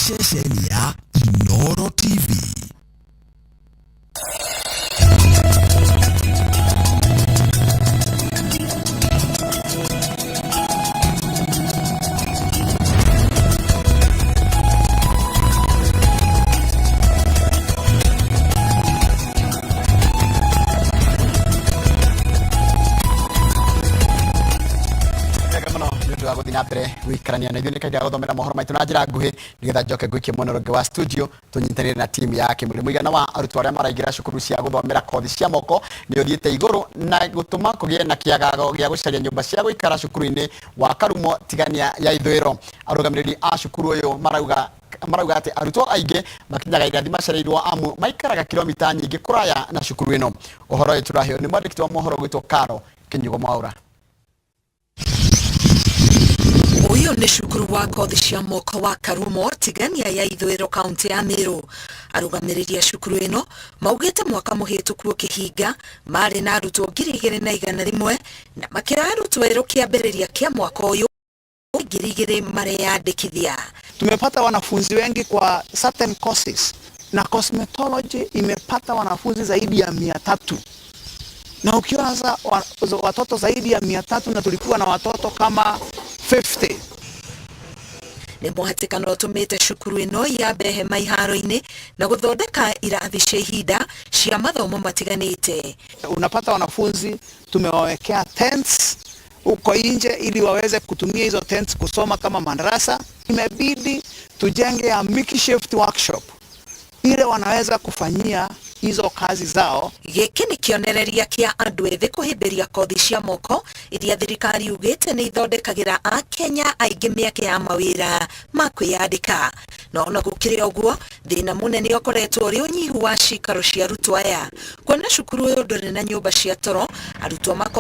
Ceceni ya Inoro TV. Wega mũno nĩ ũndũ wa gũthiĩ na mbere gũikarania na ithuĩ. Nĩ kahinda ga gũthomera mohoro maitũ na njĩra nguhĩ, nĩgetha njoke ngũikie mwena ũrĩa ũngĩ wa studio tũnyitanĩre na timu ya Kĩmũrĩ. Mũigana wa arutwo arĩa maraingĩra cukuru cia gũthomera kothi cia moko nĩ ũthiĩte igũrũ na gũtũma kũgĩe na kĩagago gĩa gũcaria nyũmba cia gũikara cukuru-inĩ wa Karumo, Tigania ya Ithũĩro. Arũgamĩrĩri a cukuru ũyũ marauga atĩ arutwo aingĩ makinyaga irathi macereirwo amu maikaraga kilomita nyingĩ kũraya na cukuru ĩno. Ũhoro ũyũ tũraheo nĩ mwandĩki wa mohoro gwĩtwo Karo Kĩnyugo Mwaũra. Ũyũ nĩ cukuru wa kothi cia moko wa Karumo, Tigania ya Ithũĩro, kaunti ya Meru. Arũgamĩrĩri a cukuru ĩno maugĩte mwaka mũhĩtũku ũkĩhinga marĩ na arutwo 2100 na makĩra arutwo erũ kĩambĩrĩria kĩa mwaka ũyũ 2000 mareyandĩkithia. Tumepata wanafunzi wengi kwa certain courses na cosmetology imepata wanafunzi zaidi ya 300, na ukiona sasa watoto zaidi ya 300 na tulikuwa na watoto kama 50. Nĩ mũhatĩkano ũtũmĩte cukuru ĩno yambe hema iharo-inĩ na gũthondeka irathi cia ihinda cia mathomo matiganĩte. Unapata wanafunzi tumewawekea tents huko nje ili waweze kutumia hizo tents kusoma kama madarasa. Imebidi tujenge ya makeshift workshop ile wanaweza kufanyia hizo kazi zao. Gĩkĩ nĩ kĩonereria kĩa andũ ethĩ kũhĩmbĩria kothi cia moko iria thirikari yugĩte nĩ ithondekagĩra akenya aingĩ mĩeke ya mawĩra ma kwĩyandĩka. No ona gũkĩrĩ ũguo, thĩna mũnene ũkoretwo ũrĩ ũnyihu wa cikaro cia arutwo aya, kuona cukuru ũyũ ndũrĩ na nyũmba cia toro arutwo mako.